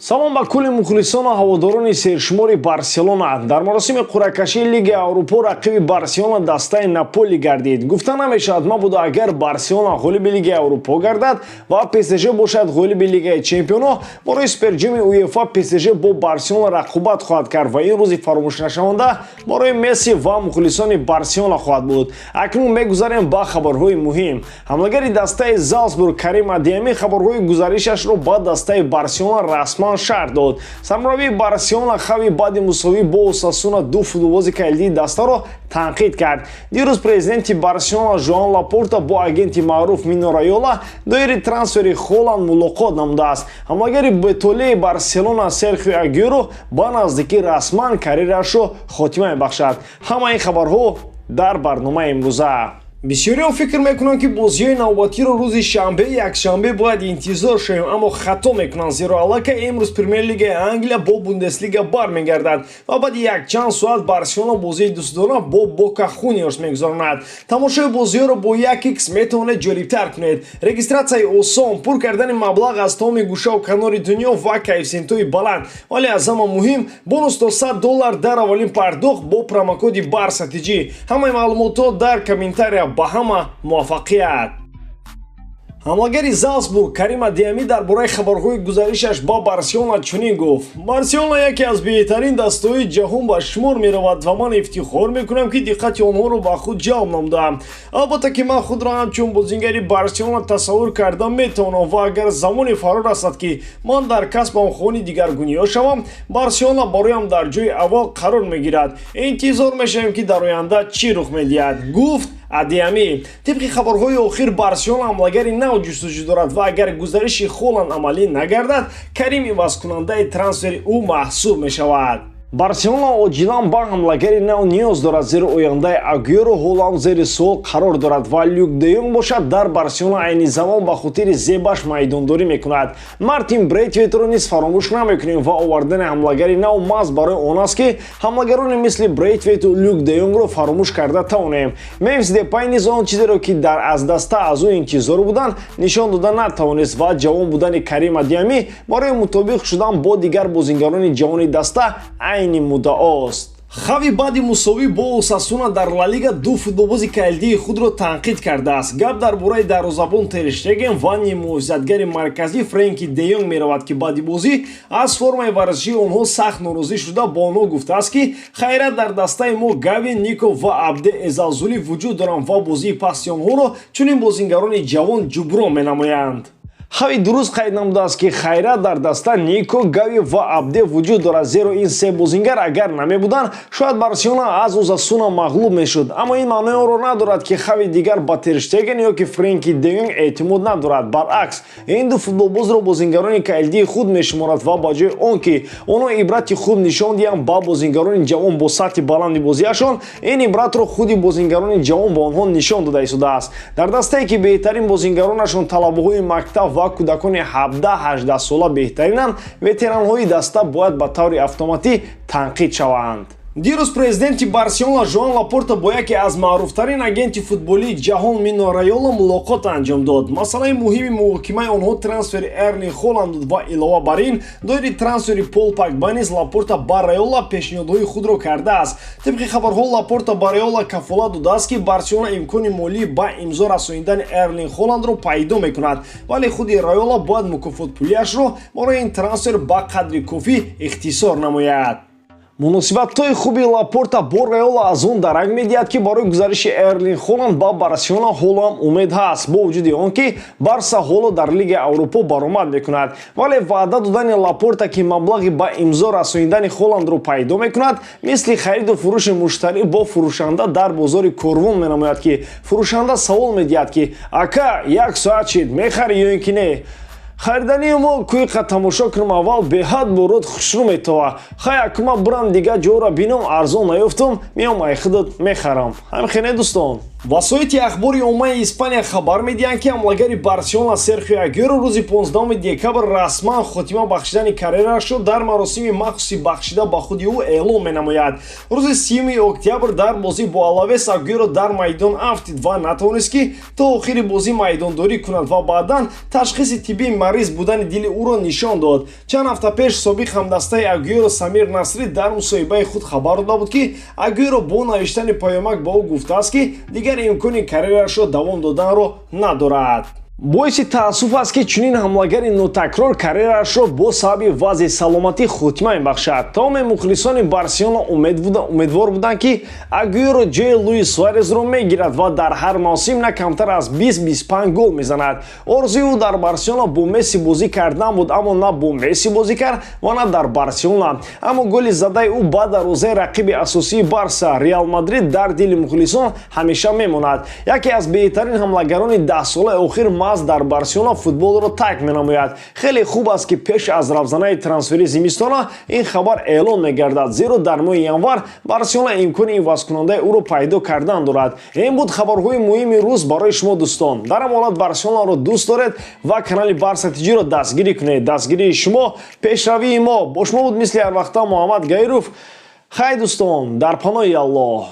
Салом ба кулли мухлисону ҳаводорони сершумори Барселона. Дар маросими қуръакашии Лигаи Аврупо рақиби Барселона дастаи Наполи гардид. Гуфта намешавад, мабодо агар Барселона ғолиби Лигаи Аврупо гардад ва ПСЖ бошад ғолиби Лигаи Чемпионо, барои Суперҷоми УЕФА ПСЖ бо Барселона рақобат хоҳад кард ва ин рӯзи фаромӯшнашаванда барои Месси ва мухлисони Барселона хоҳад буд. Акнун мегузарем ба хабарҳои муҳим. Ҳамлагари дастаи Залсбург Карим Адеями хабарҳои гузаришашро ба дастаи Барселона расман шарҳ дод. Сармураббии Барселона Хави баъди мусовӣ бо Осасуна ду футболбози калидии дастаро танқид кард. Дирӯз президенти Барселона Жоан Лапорта бо агенти маъруф Мино Райола доири трансфери Холанд мулоқот намудааст. Ҳамлагари бетолеи Барселона Серхио Агюро ба наздикӣ расман карьераашро хотима мебахшад. Ҳамаи ин хабарҳо дар барномаи имрӯза. Бисёриҳо фикр мекунанд, ки бозиҳои навбатиро рӯзи шанбе, якшанбе бояд интизор шавем, аммо хато мекунанд, зеро аллакай имрӯз Премер-лигаи Англия бо Бундеслига бармегардад ва баъди якчанд соат Барселона бозии дӯстдора бо Бока Хуниорс мегузаронад. Тамошои бозиҳоро бо 1x метавонед ҷолибтар кунед. Регистратсияи осон, пур кардани маблағ аз тамоми гӯшаву канори дунё ва коэффисиентҳои баланд, вале аз ҳама муҳим, бонус то 100 доллар дар аввалин пардохт бо промокоди Барса TJ. Ҳамаи маълумотҳо дар комментария. Ба ҳама муваффақият! Ҳамлагари Залсбург Карим Адеями дар бораи хабарҳои гузаришаш ба Барселона чунин гуфт: «Барселона яке аз беҳтарин дастаҳои ҷаҳон ба шумор меравад ва ман ифтихор мекунам, ки диққати онҳоро ба худ ҷалб намудаам. Албатта, ки ман худро ҳамчун бозингари Барселона тасаввур карда метавонам ва агар замоне фаро расад, ки ман дар касбам хоҳони дигаргуниҳо шавам, Барселона бароям дар ҷои аввал қарор мегирад. Интизор мешавем, ки дар оянда чӣ рух медиҳад», — гуфт Адеями. Тибқи хабарҳои охир, Барселона ҳамлагари нав ҷустуҷӯ дорад ва агар гузариши Холанд амалӣ нагардад, Карим ивазкунандаи трансфери ӯ маҳсуб мешавад. Барселона оҷилан ба ҳамлагари нав ниёз дорад, зеро ояндаи Агюро ҳоло зери суол қарор дорад ва Люк де Йонг бошад, дар Барселона айни замон ба хотири зебаш майдондорӣ мекунад. Мартин Брейтветро низ фаромӯш намекунем ва овардани ҳамлагари нав маҳз барои он аст, ки ҳамлагарони мисли Брейтвету Люк де Йонгро фаромӯш карда тавонем. Мемфис Депай низ он чизеро, ки дар аз даста аз ӯ интизор буданд, нишон дода натавонист ва ҷавон будани Карим Адеями барои мутобиқ шудан бо дигар бозингарони ҷавони даста айни муддаост. Хави баъди мусовӣ бо Осасуна дар Ла Лига ду футболбози калидии худро танқид кардааст. Гап дар бораи дарвозабон Тер Штеген ва ниммуҳофизатгари марказӣ Френки де Йонг меравад, ки баъди бозӣ аз формаи варзишии онҳо сахт норозӣ шуда, бо онҳо гуфтааст, ки хайрат, дар дастаи мо Гави, Нико ва Абде Эзалзулӣ вуҷуд доранд ва бозии пасти онҳоро чунин бозингарони ҷавон ҷуброн менамоянд. Хави дуруст қайд намудааст, ки хайрат, дар даста Нико, Гави ва Абде вуҷуд дорад, зеро ин се бозингар агар намебуданд, шояд Барселона аз Осасуна мағлуб мешуд. Аммо ин маънои онро надорад, ки Хави дигар ба Тер Штеген ё ки Френки де Йонг эътимод надорад. Баръакс, ин ду футболбозро бозингарони калидии худ мешуморад ва ба ҷои он ки онҳо ибрати хуб нишон диҳанд ба бозингарони ҷавон бо сатҳи баланди бозиашон, ин ибратро худи бозингарони ҷавон ба онҳо нишон дода истодааст. Дар дастае, ки беҳтарин бозингаронашон талабаҳои мактаб ва кӯдакони 17-18 сола беҳтаринанд, ветеранҳои даста бояд ба таври автоматӣ танқид шаванд. Дирӯз президенти Барселона Жоан Лапорта бо яке аз маъруфтарин агенти футболии ҷаҳон Мино Райола мулоқот анҷом дод. Масъалаи муҳими муҳокимаи онҳо трансфери Эрлинг Холанд буд ва илова бар ин, доири трансфери Пол Погба низ Лапорта ба Райола пешниҳодҳои худро кардааст. Тибқи хабарҳо, Лапорта ба Райола кафолат додааст, ки Барселона имкони молӣ ба имзо расонидани Эрлинг Холандро пайдо мекунад, вале худи Райола бояд мукофотпулиашро барои ин трансфер ба қадри кофӣ ихтисор намояд. Муносибатҳои хуби Лапорта бо Райола аз он дарак медиҳад, ки барои гузариши Эрлинг Холанд ба Барселона ҳоло ҳам умед ҳаст, бо вуҷуди он ки Барса ҳоло дар Лигаи Аврупо баромад мекунад. Вале ваъда додани Лапорта, ки маблағи ба имзо расонидани Холандро пайдо мекунад, мисли хариду фурӯши муштарӣ бо фурӯшанда дар бозори Корвон менамояд, ки фурӯшанда савол медиҳад, ки ака, як соат шид, мехарӣ ё ин ки не? Харидании мо куиқа тамошо кунам аввал, беҳад бород хушрӯ метова. Хай, акума бурам, дига ҷора бинам, арзон наёфтам, меом, ай худат мехарам. Ҳамихе не, дӯстон? Васоити ахбори оммаи Испания хабар медиҳанд, ки ҳамлагари Барселона Серхио Агюэро рӯзи 15 декабр расман хотима бахшидани карьерашро дар маросими махсуси бахшида ба худи ӯ эълон менамояд. Рӯзи 30 октябр дар бозӣ бо Алавес Агюэро дар майдон афтид ва натавонист, ки то охири бозӣ майдондорӣ кунад ва баъдан ташхиси тиббӣ мариз будани дили ӯро нишон дод. Чанд ҳафта пеш собиқ ҳамдастаи Агюэро Самир Насрӣ дар мусоҳибаи худ хабар дода буд, ки Агюэро бо навиштани паёмак ба ӯ гуфтааст, ки дигар имкони карьерашро давом доданро надорад. Боиси таассуф аст, ки чунин ҳамлагари нотакрор карьерашро бо сабаби вазъи саломатӣ хотима мебахшад. Тамоми мухлисони Барселона умедвор буданд, ки Агюэро ҷои Луис Суарезро мегирад ва дар ҳар мавсим на камтар аз 20-25 гол мезанад. Орзуи ӯ дар Барселона бо Месси бозӣ кардан буд, аммо на бо Месси бозӣ кард ва на дар Барселона. Аммо голи задаи ӯ ба дарвозаи рақиби асосии Барса, Реал Мадрид, дар дили мухлисон ҳамеша мемонад. Яке аз беҳтарин ҳамлагарони 10 солаи охир маҳз дар Барселона футболро тарк менамояд. Хеле хуб аст, ки пеш аз равзанаи трансфери зимистона ин хабар эълон мегардад, зеро дар моҳи январ Барселона имкони ивазкунандаи ӯро пайдо кардан дорад. Ин буд хабарҳои муҳими рӯз барои шумо, дӯстон. Дар ҳам ҳолат Барселонаро дӯст доред ва канали Барса Тиҷиро дастгирӣ кунед. Дастгирии шумо пешравии мо. Бо шумо буд мисли ҳарвақта Муҳаммад Гаиров. Хай, дӯстон, дар паноҳи Аллоҳ.